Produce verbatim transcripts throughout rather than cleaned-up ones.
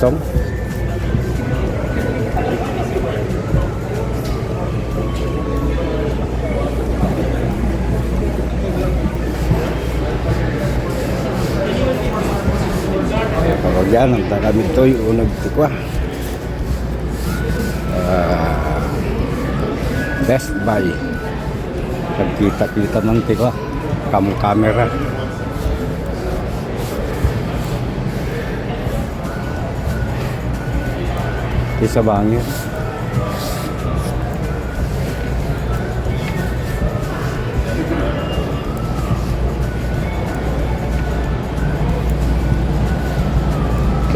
Pero diyan, ang taga Midtoy, unag tikwa. Ah, Best Buy. Nagkita-kita man tikwa. Cam camera. Isa bangir.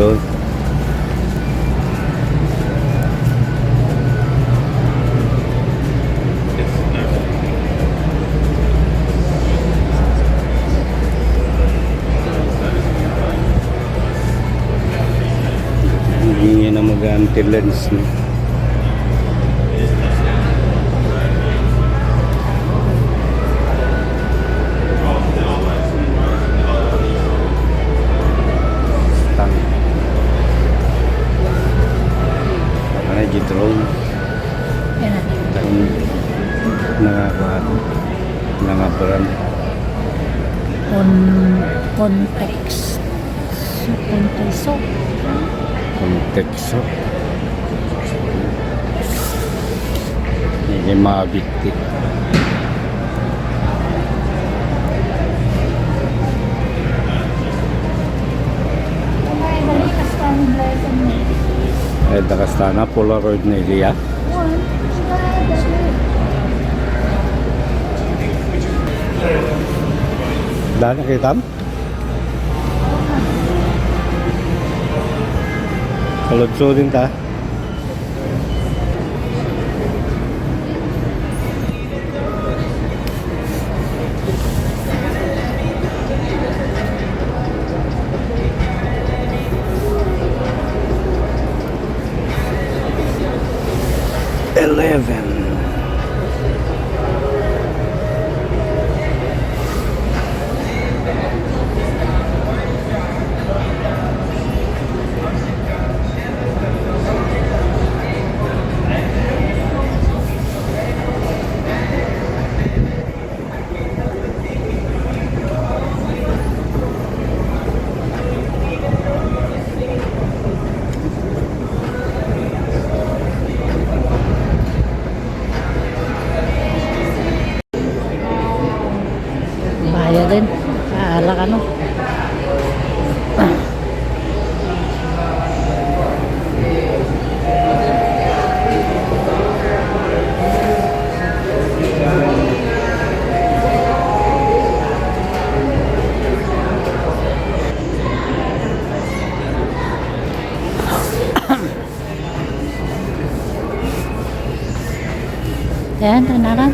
Doon. Hindi na mag-anti-lens, no? Stang. Ano, G-Tron? Yan na. Ang nangakuha. Nangabrand. Con-, Contex. So, Contex, so. Contex, so. Hindi mabit. Ay, dakas tana, Polaroid na iliya. Dahil nakitam? Kaludso din ta. Eleven. Bayad din. Ah, ala ka, no? Yan, tanaran.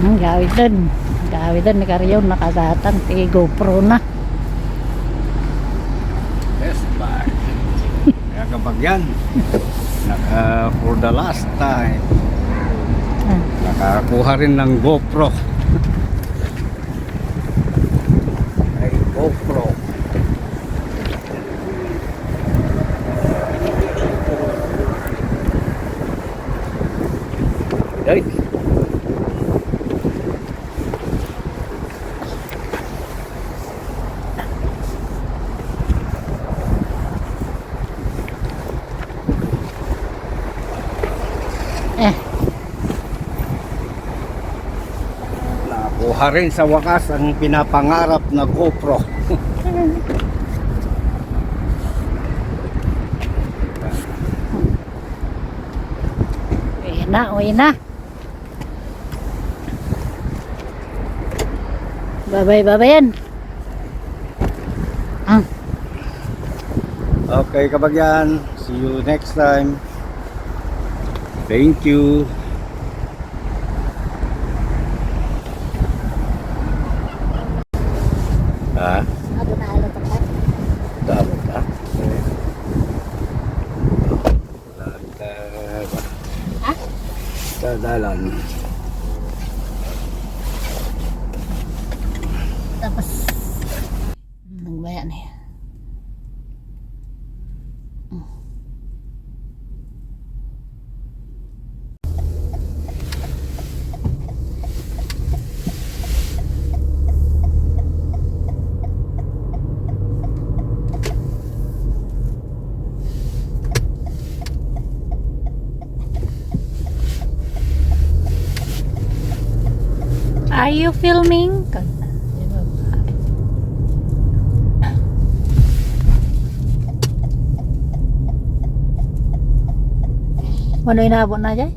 Hmm, gawiden. Gawiden ni Karion, nakasatan ti GoPro na. Best Buy. Kaya kapag yan, naka, for the last time, ah, nakakuha rin ng GoPro. Ay, GoPro. Ay. Eh. Nakuha rin sa wakas ang pinapangarap na GoPro. Na, uwi na. Babay, babayan. Ah. Okay, kabagyan. See you next time. Thank you. Ha? Abo na alo tapat. Damo ka? Okay. Wala ka. Ha? Sa dalan. Tapos, nagbaya na yan. Are you filming? Ano inabot na, Jay?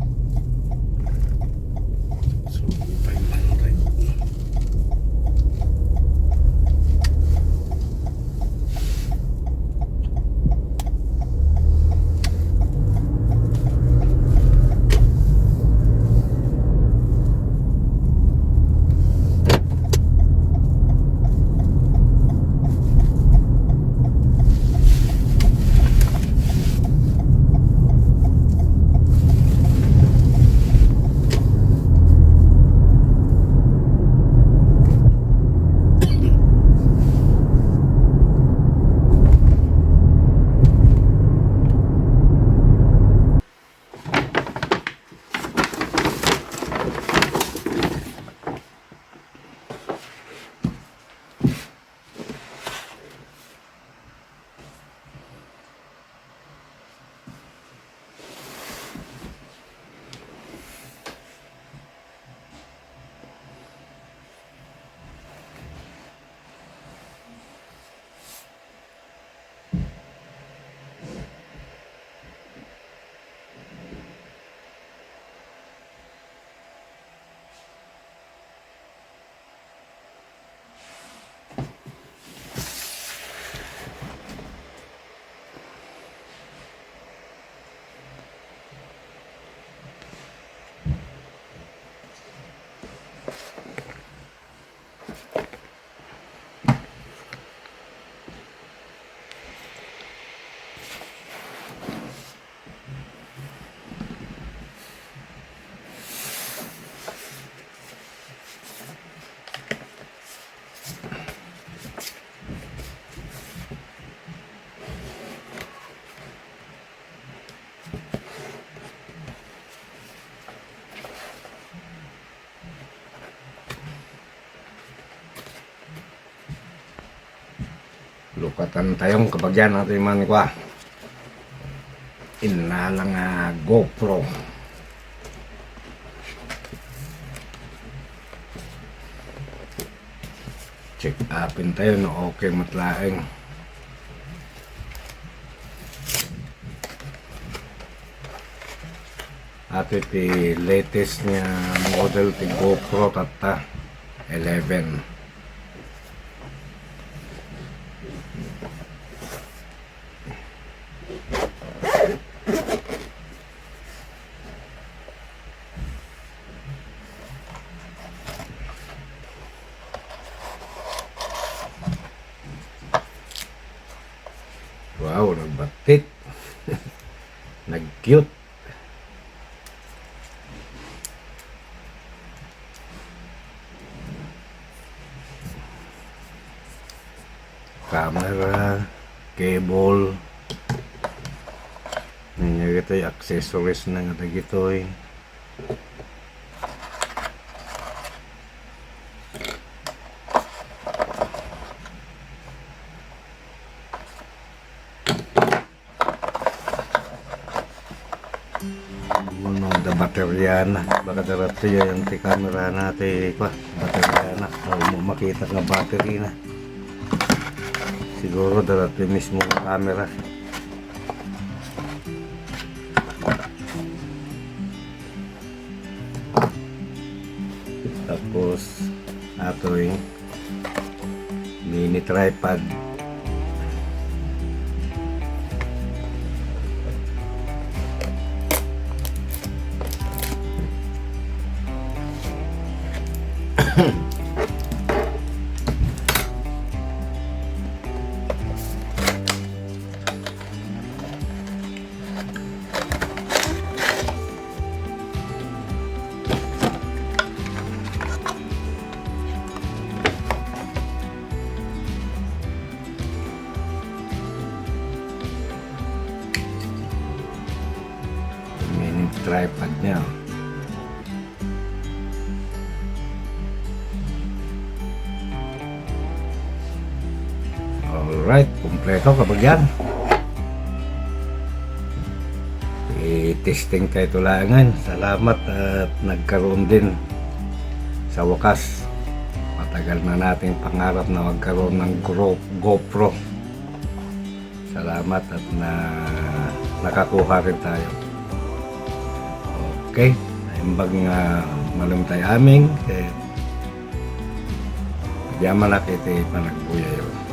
Lukatan tayo, kabagyan natin man kwa. Innala nga GoPro. Check upin tayo no okay met laeng. Ato ti latest nga model ti GoPro tatta, eleven. Wow, nagbatit. Nag-cute. Camera, cable. Ania dagitoy accessories na nga dagitoy. Ano, da baterya na. Baka darato yan ti camera na, ti, kwa, baterya na. Ay, mo makita nga battery na. Siguro darato mismo camera. Atoy mini tripod. Mini tripod niya. Alright, kumpleto, kabagyan. I-testing tayo tulangan. Salamat at nagkaroon din. Sa wakas, matagal na nating pangarap na magkaroon ng gro-, GoPro. Salamat at na, nakakuha rin tayo. Okay, naimbag nga malem tayo amin, ket diay manak iti panagbuyayo.